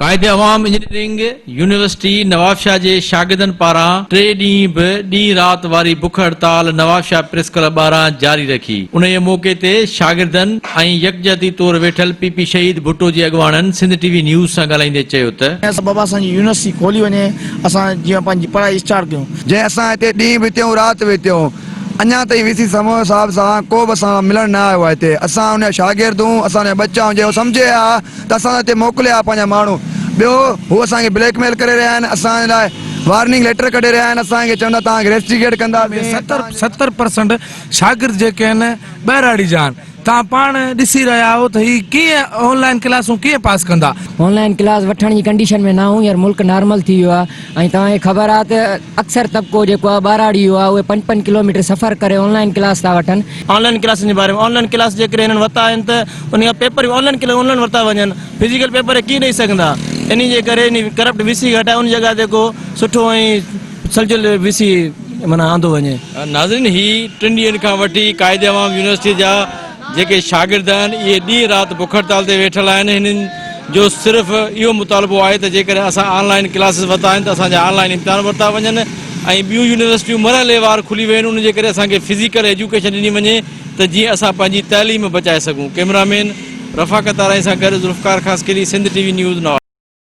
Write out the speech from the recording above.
قائد عوام engineering university Nawabshah جي شاگردن پاران ٽي ڏينهن به ڏينهن رات واري بک هڙتال نوابشاهه پريس ڪلب ٻاهران جاري رکي. انهيء موقعي تي شاگردن ۽ يڪجهتي طور ويٺل پي پي شهيد ڀٽو جي اڳواڻن سنڌ ٽي وي نيوز سان ڳالهائيندي چيو ته. ان سبب اسان جي يونيورسٽي کولي وڃي اسان جيئن پنهنجي پڙهائي اسٽارٽ ڪيون. جنهن اسان هتي ڏينهن به اتيون رات به اتيون اڃا تائين وي سي سمون صاحب سان ڪو به اسان سان ملڻ نه آيو آهي هتي اسان ان جا شاگرد هون اسان جا ٻچا هون جي هو سمجهي ها ته اسان هتي موڪلي ها پنهنجا ماڻهو ٻيو هو اسان کي بليڪ ميل ڪري رهيا آهن اسان لاء وارننگ ليٽر ڪڍي رهيا آهن اسان کي چون ٿا توهان کي ريسٽيگيٽ ڪنداسين 70% شاگرد جيڪي آهن ٻهراڙي جا آهن توهان پاڻ ڏسي رهيا آهيو ته هي ڪيئن آن لائين ڪلاسون ڪيئن پاس ڪندا. آن لائين ڪلاس وٺڻ جي ڪنڊيشن ۾ نه آهيون يار ملڪ نارمل ٿي ويو آهي ۽ توهان کي خبر آهي ته اڪثر طبقو جيڪو آهي ٻهراڙي جو آهي اهي پنج پنج ڪلوميٽر سفر ڪري آن لائين ڪلاس ٿا وٺن. آن لائين ڪلاسن جي باري ۾ آن لائين ڪلاس جيڪڏهن هنن ورتا آهن ته ان جا پيپر به آن لائين آن لائين ورتا وڃن فزيڪل پيپر ڪيئن ڏئي سگهندا انهي جي ڪري انهي ڪرپٽ وي سي کي هٽائي ان جڳهه تي ڪو سٺو ۽ سلجهيل وي سي معنيٰ آندو وڃي. ناظرين هي ٽن ڏينهن کان وٺي قائد عوام يونيورسٽي جا جيڪي شاگرد آهن اهي ڏينهن رات بک هڙتال تي ويٺل آهن هنن جو صرف اهو مطالبو آهي ته جيڪڏهن اسان آن لائين ڪلاسز ورتا آهن ته اسان جا آن لائين امتحان ورتا وڃن ۽ ٻيون يونيورسٽيون مرحليوار کلي ويون آهن ان جي ڪري اسان کي فزيڪل ايجوڪيشن ڏني وڃي ته جيئن اسان پنهنجي تعليم بچائي سگهون ڪئميرا مين رفاقت آرائين سان گڏ Zulfiqar Khaskheli Sindh T V news Nawabshah.